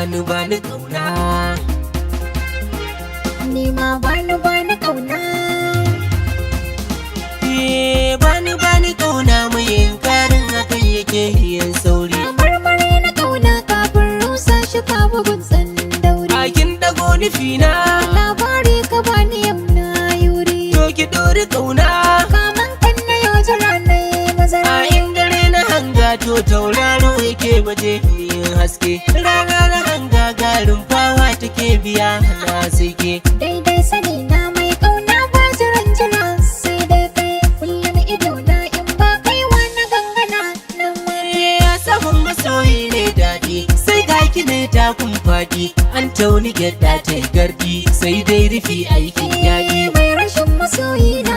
Bani bani kauna. Ni ma bani bani kauna. Eh, bani bani kauna, mai inkarin hakan yake yin sauri. Marmari na kauna, kafin rusa shi ka bugun tsandauri. Akin dago nufina. Labari ka bani, yau na yuri. To ki dori kauna. Kaman kan na yau jira na yi mazara. A in dare na hanga, to tauraro yake baje yin haske. Rana na hanga, garin fawa take biya na sike. Daidai sani na, mai kauna ba jiran jira, sai dai kai kullum ido na, in ba kaiwa na gangana nan ma. Ya samun masoyi ne daɗi, sai ga ki ne takun faɗi. An tauni gyaɗa ta gardi, sai dai rufi aikin yaɗi. Mai rashin masoyi na